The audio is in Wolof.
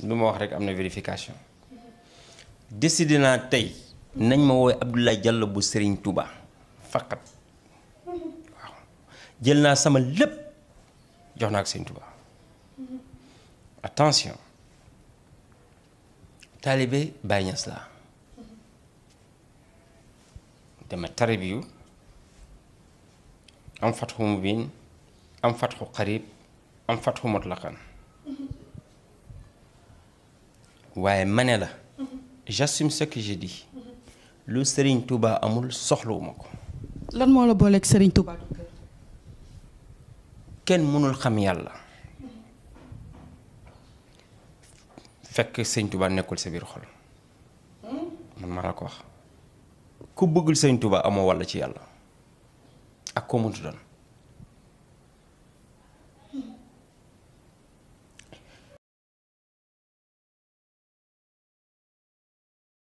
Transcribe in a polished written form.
lu ma wax rek am na vérification décidé naa tey nañ ma woowee Abdoulaye Diallo bu Serigne Touba faqat waaw jël naa sama lépp jox naa ko Serigne Touba attention taalibe Baye Niass laa dama tarbiyu am fatxu mubin am fatxu qarib am fatxu mutlaqan waaye ma ne la j'assume ce que je dis lu Serigne Touba amul soxlawuma ko. lan moo la booleeg Serigne Touba. kenn mënul xam yàlla fekk Serigne Touba nekkul sa biir xol man maa la ko wax ku bëggul Serigne Touba amoo walla ci yàlla ak koo mëntu doon.